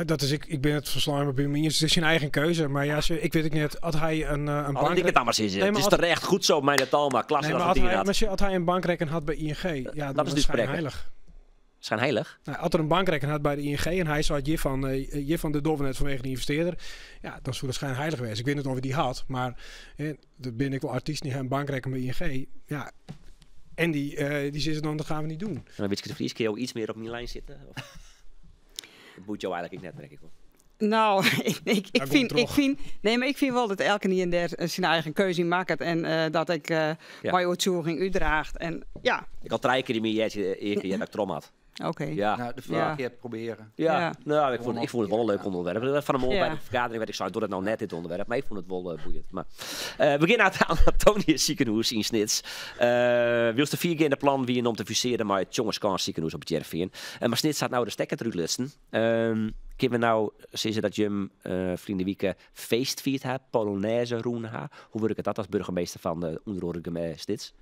dat is, ik ben het verslaan met Buurman. Het is zijn eigen keuze. Maar ja, ik weet het net, had hij een Had bank ik het dan maar zin in. Nee, Het maar is terecht goed zo, Meindert Talma. Klasse Nee, dat maar het had die hij, had. maar had hij een bankrekening had bij ING, ja, dan Dat is was dus het schijnheilig. Schijnheilig? Nou, had er een bankrekening had bij de ING en hij zei hiervan de Dovenet vanwege de investeerder. Ja, dan zou dat schijnheilig geweest. Ik weet niet of hij die had, maar dat ben ik wel artiest die een bankrekening bij ING. Ja, en die zitten dan, dat gaan we niet doen. En dan weet ik de Vries, kun je ook iets meer op mijn lijn zitten? Of? Dat boeit jou eigenlijk net, denk ik wel. Nou, ik Daar vind, komt ik terug. vind, nee, maar ik vind wel dat elke en daar zijn eigen keuze in maakt en dat ik mijn uitzoeking uitdraagt. En, ja. Ik had drie keer die meer keer dat ik trom had. Oké. Ja. Nou, de vorige keer proberen. Ja, nou, ik vond het wel een leuk onderwerp. Van de morgen bij de vergadering werd ik zo, doe dat nou net dit onderwerp, maar ik vond het wel boeiend. Maar, we beginnen naar het Antonius ziekenhuis in Snits. Wylst de vier keer de plan wie om te fuseren mei it Tjongerskâns sikehûs op it Hearrenfean. Mar Snits hat no de stekker derút lutsen. Kinne we no sizze dat jim ferline wike feest fierd ha, Polonaise rûn ha? Hoe wurket dat as boargemaster fan de ûnder oare gemeente Snits?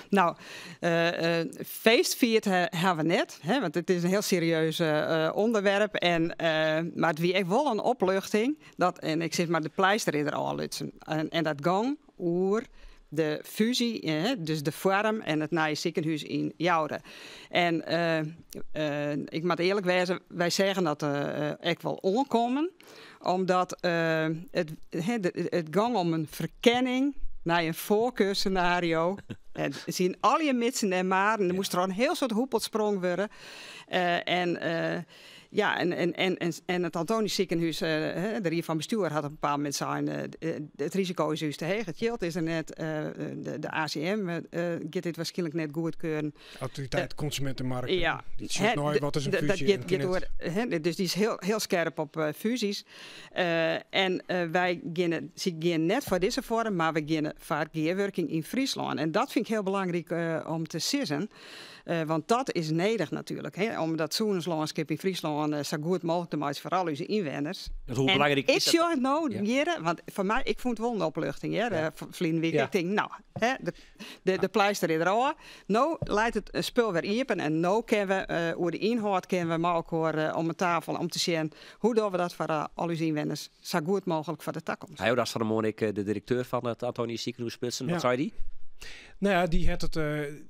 Nou, feest fierd ha we net, hè, want it is in hiel serieus ûnderwerp. Mar it wie ek wol in opluchting, dat, en ik sis mar, de pleister is der ôflutsen. En dat gong oer de fúzje, dus de foarm en it nije sikehûs yn Joure. En ik moat earlik wêze, wy seagen dat ek wol oankommen, omdat it gong om in ferkenning nei in foarkeursscenario. En syn alle mitsen en maren, der moast der in hiel soad hoepels sprongen wurde. En ja, en it Antonius sikehûs, de rie fan bestjoer hat op in bepaald momint sein, it risiko is ús te heech, it jild is der net, de ACM giet dit wierskynlik net goedkeuren. Autoriteit Consumentenmarkt. Dy sjocht nei wat is in fúzje. Dat giet oer, hè, dus dy is hiel, hiel skerp op fúzjes. En wy geane, se geane net foar dizze foarm, mar we geane foar gearwurking yn Fryslân. En dat fyn ik hiel belangryk om te sizzen. Want dat is nedich natuerlik, hè, om dat sûnenslânskip yn Fryslân sa goed mooglik te meitsjen foar al ús ynwenners. Dus hoe belangryk is dat? Ik sjoch it no hjir, want foar my, ik fûn it wol in opluchting, hear, ferline wike. Ik tink, no, hè, de pleister is derôf. No leit it spul wer iepen en no kinne we oer de ynhâld kinne we mei elkoar om 'e tafel om te sjen hoe dogge we dat foar al ús ynwenners sa goed mooglik foar de takomst. Hy dat fan 'e moarn ek de direkteur fan it Antonius sikehûs sprutsen. Wat sei dy? Nou ja, dy hat it,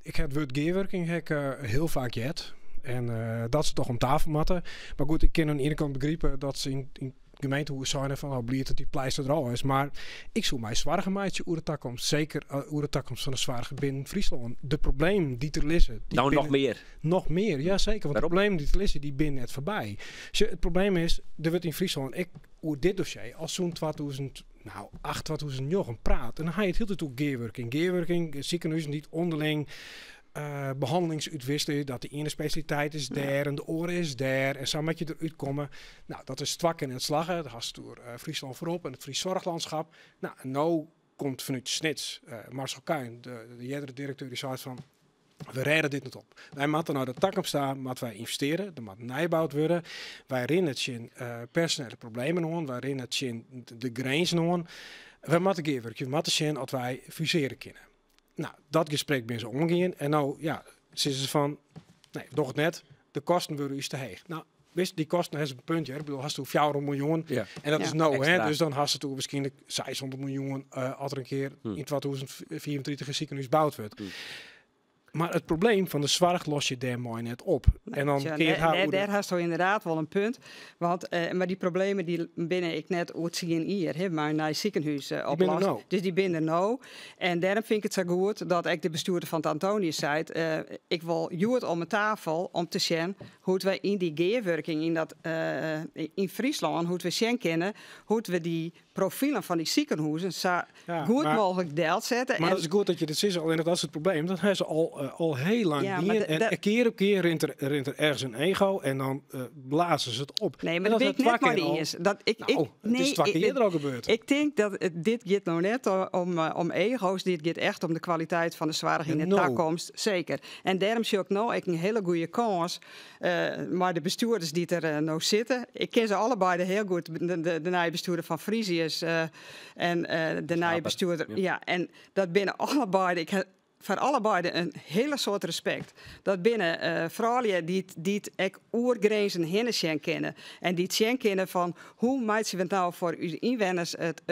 ik ha it wurd gearwurking ha ik hiel faak heard. En dat se toch om tafel moatte. Mar goed, ik kin oan de iene kant begripe dat se yn it gemeentehûs seine fan oh, bliid dat dy pleister der al is. Mar ik soe my soargen meitsje oer de takomst. Seker oer de takomst fan de soarch binnen Fryslân. De problemen dy't der lizze. Dy No noch mear? Noch mear, ja seker. Want de problemen dy't der lizze, dy binne net foarby. Sjoch, it probleem is, der wurdt yn Fryslân ek oer dit dossier al sûnt 2008, 2009 praat. En dan ha je it hieltyd oer gearwurking. Gearwurking, sikehuzen dy't ûnderling behannelings útwikselje, dat de iene spesjaliteit is dêr en de oare is dêr. En sa moatte je derút komme. Nou, dat is twa kear net slagge. Dan hast it oer Fryslân Voorop en it Fries Zorglandschap. Nou, en no komt fanút Snits Marcel Kuin, de eardere direkteur, dy seit fan we rêde dit net op. Wy moatte nei de takomst ta, moatte wy ynvestearje, der moat nijboud wurde. Wy rinne tsjin personele problemen oan, wy rinne tsjin de grinzen oan. Wy moatte gearwurkje, we moatte sjen oft wy fusearje kinne. Nou, dat gesprek binne se oangien en no, ja, sizze se fan, nee, doch it net, de kosten wurde ús te heech. Nou, witst, dy kosten ha se in punt, hear. Ik bedoel, hast oer 400 miljoen. En dat is no, hè, dus dan hast it oer wierskynlik 600 miljoen as der in kear yn 2034 in sikehûs boud wurdt. Mar it probleem fan de soarch los je dêrmei net op. En dan Tja, kin je it ha nee, oer de dêr hasto ynderdaad wol in punt. Want, mar dy problemen dy binne ek net oer 10 jier, hè, mei in nij sikehûs Dy binne der oplost. no. Dus dy binne der no. En dêrom fyn ik it sa goed dat ek de bestjoerder fan it Antonius seit, ik wol hjoed om 'e tafel om te sjen hoe't wy yn dy gearwurking yn Fryslân, hoe't we sjen kinne, hoe't we dy profilen fan dy sikehuzen sa goed mooglik delsette. Mar En dat is goed dat je dit sizze, allinnich dat is it probleem. Dat ha se al hiel lang Ja, mar dien. En kear op kear rint der ergens in ego en dan blaze se it op. Nee, En mar dat dat hat bin ik twa net mei kear dy al iens. Dat, ik, Nou, ik, it is nee, twa kear ik, earder al gebeurd. Ik tink dat dit giet no net om ego's, dit giet echt om de kwaliteit fan de soarch yn Ja, de no. takomst. Seker. En dêrom sjoch ik no ek in hiele goede kâns mei de bestjoerders dy't der no sitte. Ik ken se allebeide hiel goed. De nije bestjoerder fan Frisius en de nije bestjoerder. Ja, en dat binne allebeide. Ik ha foar allebeide in hiele soad respekt. Dat binne froulju dy't ek oer grinzen hinne sjen kinne. En dy't sjen kinne fan hoe meitsje we it no foar ús ynwenners it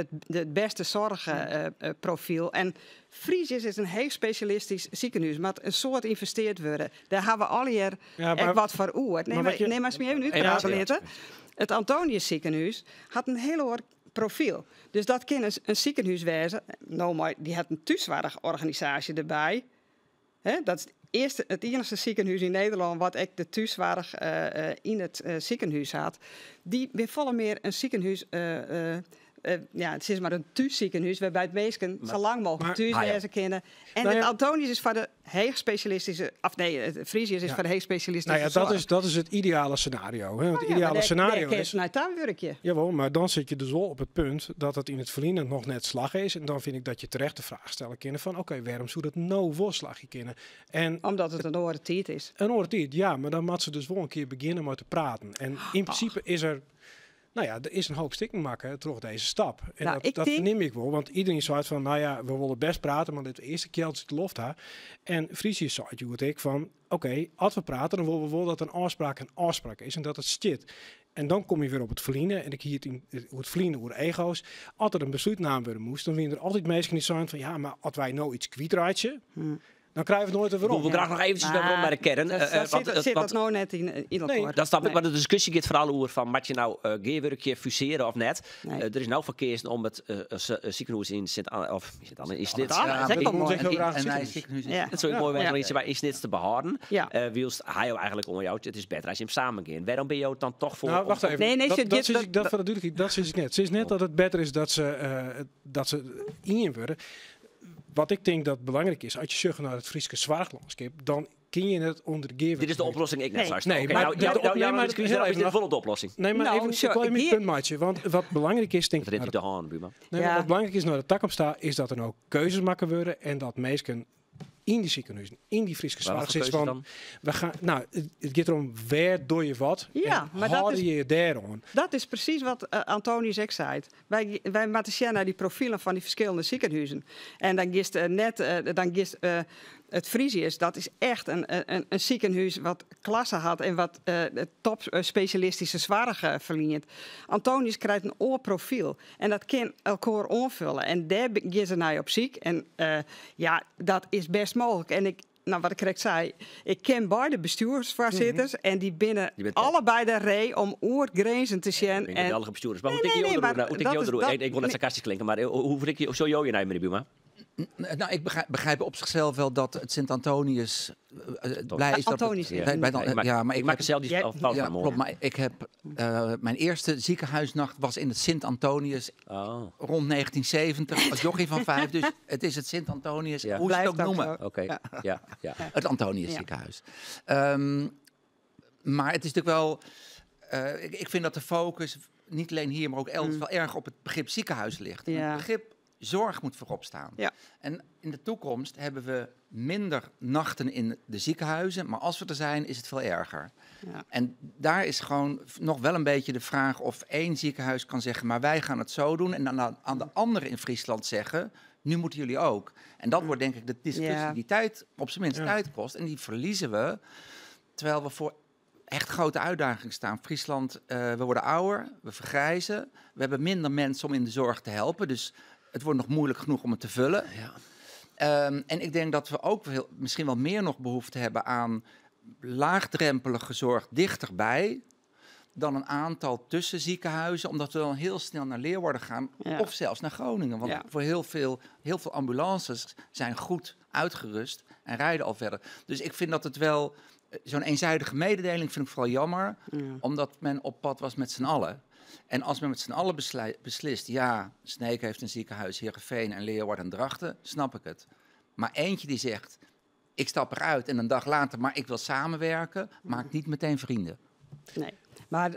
bêste soarchprofyl. En Frisius is in hiel spesjalistysk sikehûs, moat in soad ynvestearre wurde. Dêr ha we allegear Ja, ek wat foar oer. Nee, mar mar, wat je nee, mar my even útprate litte. It Antonius sikehûs hat in hiel oar profyl. Dus dat kin in sikehûs wêze. No, mar dy hat in thússoarchorganisaasje derby. Hè, dat is it iennichste sikehûs yn Nederlân wat ek de thússoarch yn it sikehûs hat. Dy binne folle mear in sikehûs. Ja, it is mar in thússikehûs wêrby't minsken sa lang mooglik thús wêze kinne. En it Antonius is foar de heechspesjalistyske, of nee, it Frisius is foar de heechspesjalistyske Nou ja, dat is it ideale scenario. Hè? Want it ideale scenario is. Dêr nei ta wurkje. Jawol, mar dan sit je dus wol op it punt dat it yn it ferline noch net slagge is. En dan fyn ik dat je terecht de fraach stelle kinne fan oké, wêrom soe dat no wol slagje kinne? En omdat it in oare tiid is. In oare tiid, ja, mar dan moat se dus wol in kear begjinne mei te praten. En yn prinsipe is er Nou ja, der is in hoop stikken makke troch dizze stap. En Nou, dat fernim ik wol, want iderien seit fan, nou ja, we wolle best prate, mar lit earst de kjeltsjes út de loft ha. En Frisius seit hjoed ek fan, oké, as we prate, dan wolle we wol dat in ôfspraak in ôfspraak is en dat it stiet. En dan komme je wer op it ferline, en ik hie it yn, oer it ferline oer ego's. As der in beslút naam wurde moast, dan wiene der altyd minsken dy't seinen fan, ja, mar as wy no yts kwytreitsje, Dan krije we it noait wer werom. Ik wol graach noch eventsjes wer werom nei de kearn. Dat sit dat no net yn elkoar. Dat snap ik, mar de diskusje giet foaral oer fan moat je no gearwurkje, fusearje of net. Der is no foar keazen om it sikehûs yn Sint Anne, of Sint Anne, yn Snits. Ja, dat is ek wol moai. Dat soe ek moai wêze om yn Snits te behâlden. Wylst hy jo eigentlik oanjout, it is better as jim samen gean. Wêrom binne jo dan toch foar? Nou, wacht even. Nee, nee, dat sis ik, dat foar de dúdlikheid, dat sis ik net. Sis net dat it better is dat se ien wurde. Wat ik tink dat belangryk is, as je sjogge nei it Fryske soarchlânskip, dan kin je net ûnder de gearwurking. Dit is de oplossing ek net, seist. Nee, Oké, mar nou, dit nou, de op- nou, nee, maar maar heel is even dit nog- wol de oplossing? Nee, maar Nou, even, zo, ik wil even ik mijn punt meitsje. Want wat belangryk is, tink Dat rint ik, út de hân, buorman. Nee, maar wat belangryk is nei de takomst ta, is dat der no keuzes makke wurde en dat minsken yn dy sikehûzen, yn dy Fryske Mar wat soarch foar sit keuzes fan, dan? we gaan, nou, it giet derom wêr doch je wat Ja, en mar dat hâlde is je je dêroan. Dat is presys wat Antonius ek seit. Wy moatte sjen nei dy profilen fan dy ferskillende sikehuzen. En dan giest net, dan giest it Frisius, dat is echt in sikehûs wat klasse hat en wat top spesjalistyske soarch ferlient. Antonius krijt in oar profyl en dat kin elkoar oanfulle. En dêr gean se nei op syk. En ja, dat is best mooglik. En ik, nou, wat ik krekt sei, ik ken beide bestjoersfoarsitters en dy binne Die binne top. allebeide ree om oer grinzen te sjen. Ja, binne en geweldige bestjoerders. Mar hoe Nee, tinke nee, jo nee, deroer? mar Hoe tinke dat jo is deroer? dat Ik wol net nee. sarkastysk klinke, mar hoe frik je, zo jo je nei, meneer Buma? Nou, ik begrijp op zichzelf wel dat het Sint Antonius blij is dat het Antonius, ja. bij, bij de, Ja, ik maak- ja, maar ik ik maak heb er zelf die Jij- fout Ja, van, hoor. klopt, maar ik heb, mijn eerste ziekenhuisnacht was in het Sint Antonius rond 1970, als jochie van 5. Dus het is het Sint Antonius, hoe ze het Blijft ook ook noemen. zo. Oké, ja, ja. Het Antonius ziekenhuis. Maar het is natuurlijk wel... Ik vind dat de focus, niet alleen hier, maar ook elders, wel erg op het begrip ziekenhuis ligt. En het begrip zorg moet voorop staan. En in de toekomst hebben we minder nachten in de ziekenhuizen, maar als we er zijn, is het veel erger. En daar is gewoon nog wel een beetje de vraag of één ziekenhuis kan zeggen, maar wij gaan het zo doen. En dan aan de anderen in Friesland zeggen, nu moeten jullie ook. En dat wordt denk ik de discussie die tijd, op zijn minst tijd kost. En die verliezen we, terwijl we voor echt grote uitdagingen staan. Friesland, we worden ouder, we vergrijzen. We hebben minder mensen om in de zorg te helpen. Dus het wordt nog moeilijk genoeg om het te vullen. En ik denk dat we ook misschien wel meer nog behoefte hebben aan laagdrempelige zorg dichterbij dan een aantal tussenziekenhuizen, omdat we dan heel snel naar Leeuwarden gaan of zelfs naar Groningen. Want voor heel veel ambulances zijn goed uitgerust en rijden al verder. Dus ik vind dat het wel... Zo'n eenzijdige mededeling vind ik vooral jammer, omdat men op pad was met z'n allen. En als men met z'n allen beslist, ja, Sneek heeft een ziekenhuis, Heerenveen en Leeuwarden en Drachten, snap ik het. Maar eentje die zegt, ik stap eruit en een dag later, maar ik wil samenwerken, maakt niet meteen vrienden. Nee, maar,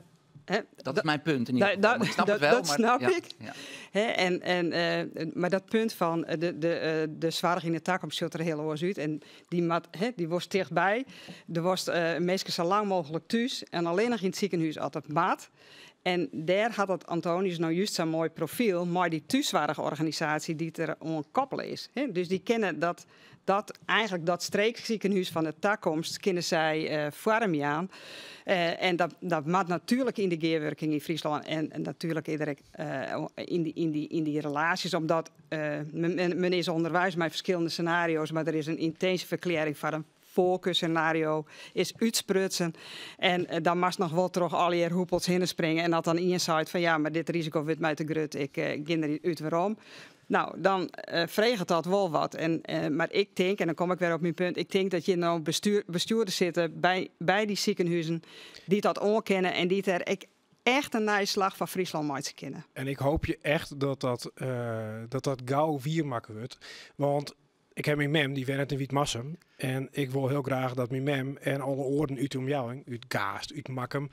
hè, Dat is mijn punt in ieder geval. Maar ik snap het wel, dat maar snap ja, ik. ja. Hè, maar dat punt van de zorg in de toekomst ziet er heel oors uit. En die, mat, hè, die wordt dichtbij. Er wordt meestal zo lang mogelijk thuis. En alleen nog in het ziekenhuis altijd maat. En daar had het Antonius nou juist zo'n mooi profiel, maar die thuiszorgorganisatie die er onkoppelen is. Hè? Dus die kennen dat eigenlijk dat streekziekenhuis van de toekomst kennen zij vormen aan. En dat moet natuurlijk in de gearwerking in Friesland en natuurlijk iedereen in die relaties, omdat men is onderwijs met verschillende scenario's, maar er is een intense verklaring van een voorkeurscenario is uitsprutsen. En dan mag nog wel terug al die hoepels heen springen. En dat dan iemand zei van ja, maar dit risico wordt mij te groot, ik ga er uit waarom. Nou, dan vreegt dat wel wat. En maar ik denk, en dan kom ik weer op mijn punt, ik denk dat je nou bestuurders zitten bij die ziekenhuizen die dat onkennen en die er ik echt in nije slach foar Fryslân meitsje kinne. En ik hoopje echt dat dat, dat, dat gau wier makke wurdt. Want ik ha myn mem, dy wennet yn Wytmarsum. En ik wol hiel graach dat myn mem en alle oaren út de omjouwing, út Gaast, út Makkum,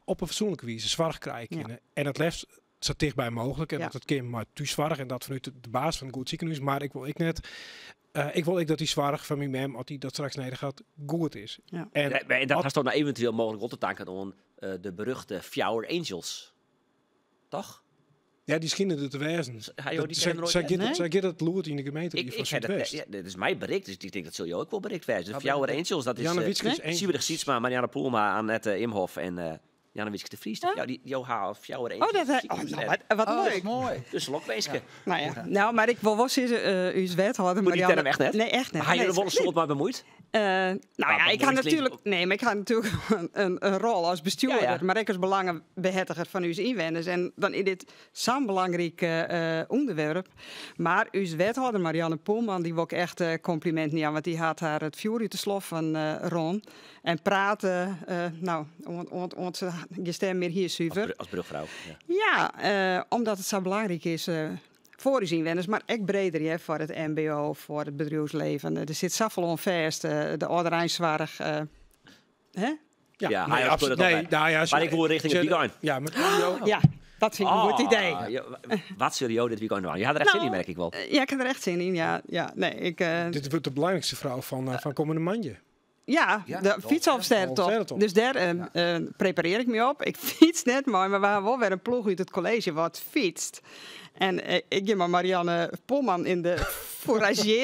op in fatsoenlike wize soarch krije kinne. En it leafst sa tichtby mooglik. En dat it kin mei thússoarch en dat fanút de basis fan in goed sikehûs. Mar ik wol ek net, ik wol ek dat dy soarch fan myn mem, as dy dat straks nedich hat, goed is. En En dat hast dan eventueel mooglik wol te tanken oan de beruchte Fjouwer Angels. Toch? Ja, dy skine der te wêzen. Ha jo dy term noait Sa heard? giet it, sa giet it lûd yn de gemeenteried Ik, fan ik ha dat, Súdwest. ja, dit is my berikt, dus ik tink dat sil jo ek wol berikt wêze. De Fjouwer Angels, dat is Jannewietske is Angels. Siebrich Sytsma, Marianne Poelma, Annette Imhoff en Jannewietske de Vries. Ja, dy, jo ha al Fjouwer Oh, Angels. dat, oh, nou, wat, wat Oh, leuk. moai. Dus lokwinske. Nou ja, nou, mar ik wol wol sizze, ús wethâlder Maar die Marianne... term echt net? Nee, echt net. Ha je Nee, der wol in soad mei bemuoid? Nou ja, ik ha bemuoid klinkt natuerlik, nee, mar ik ha natuerlik in rol as bestjoerder, mar ek as belangebehertiger fan ús ynwenners. En dan is dit sa'n belangryk ûnderwerp. Mar ús wethâlder Marianne Poelman, dy wol ik echt kompliminten jaan, want dy hat har it fjoer út de sloffen rûn. En prate, nou, oant se gjin stim mear hie, suver. As brugfrou. Ja, omdat it sa belangryk is foar ús ynwenners, mar ek breder, hear, foar it MBO, foar it bedriuwslibben. Der sit safolle oan fêst, de âldereinsoarch. Hè? Ja, Ja, nee, hij absoluut. Nee, Nee, nou ja, maar ik wil richting het weekend. Ja, maar jo- Ja, dat vind ik een goed idee. Ah, ja, wat zul je dit weekend doen? Je had er echt zin in, merk ik wel. Ja, ik heb er echt zin in. Ja, ja, nee, ik, Dit wordt de belangrijkste vrouw van komende maandje. Ja, Ja, de de fietsalvesterrentocht. Alfstedentocht. Dus daar prepareer ik me op. Ik fiets net moai, mar we ha wol wer in ploech út it kolleezje wat fytst. En ik gean mei Marianne Polman yn de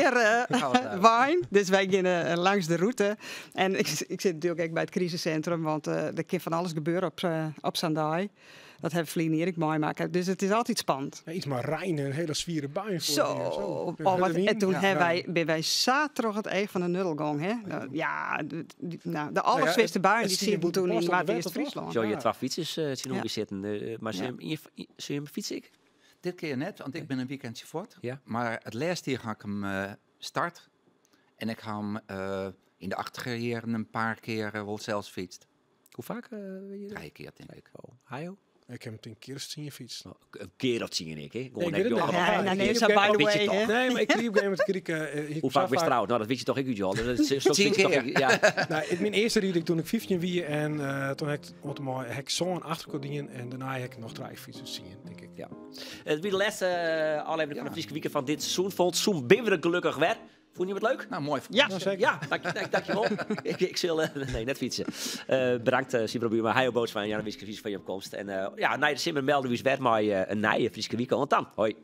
foeragearwein. Dus wy gean langs de rûte. En ik sit natuerlik ek by it krisisintrum, want der kin fan alles gebeure op sa'n dei. Dat ha we ferline jier ek meimakke. Dus it is altyd spannend. Ja, iets mei rein en in hiele swiere bui foar Zo, zo. oh, Hurde wat, wyn. en toen Ja. hebben wij zo terug het eeg van de nuddel gong, hè? Nou, ja, nou, de allerswiste Nou ja, buien het die zie je zien we toen in boete Noord-East pas onder Friesland. Zo, je twee fietsers zien Ja. zitten. Maar zul je hem fietsen? Ik? Dit keer net, want ik ben een weekendje voort. Ja. Maar het laatste jaar ga ik hem start. En ik ga hem in de achterjaren een paar keer wel zelfs fietst. Hoe vaak? Weet je dat? 3 keer, denk ik. Oh, Hajo? Ik heb hem 10 keer of 10 gefietst. Nou, een keer of 10, ik, hè? Gewoon Nee, ik net, weet het joh, niet. maar Ja, nou, nee, Ik zo heb by the weet je way, toch. hè? Nee, maar ik liep op een gegeven moment kreeg ik, ik Hoe zag vaak ben je vaak- trouwd? Nou, dat weet je toch ik, Joh. Dat is, zo 10 weet je toch keer. ik, ja. Nou, in mijn eerste ried ik toen ik 15 wie en toen heb ik wat mooi, heb ik zo'n achterkant en daarna heb ik nog 3 fietsen zien, denk ik. Ja. Het was de laatste aflevering van de Fryske Wike van dit seizoen. Vond Zoen bibberen gelukkig weer. Vond je het leuk? Nou, mooi. Ja. Nou, zeker. Ja, dankjewel. Ik zal, nee, net fietsen. Bedankt, Sybren Buurma, Hajo Bootsma en Jannewietske Vries van je komst. En ja, na de simmer melden we eens weer met een nieuwe Fryske Wike. Want dan, hoi.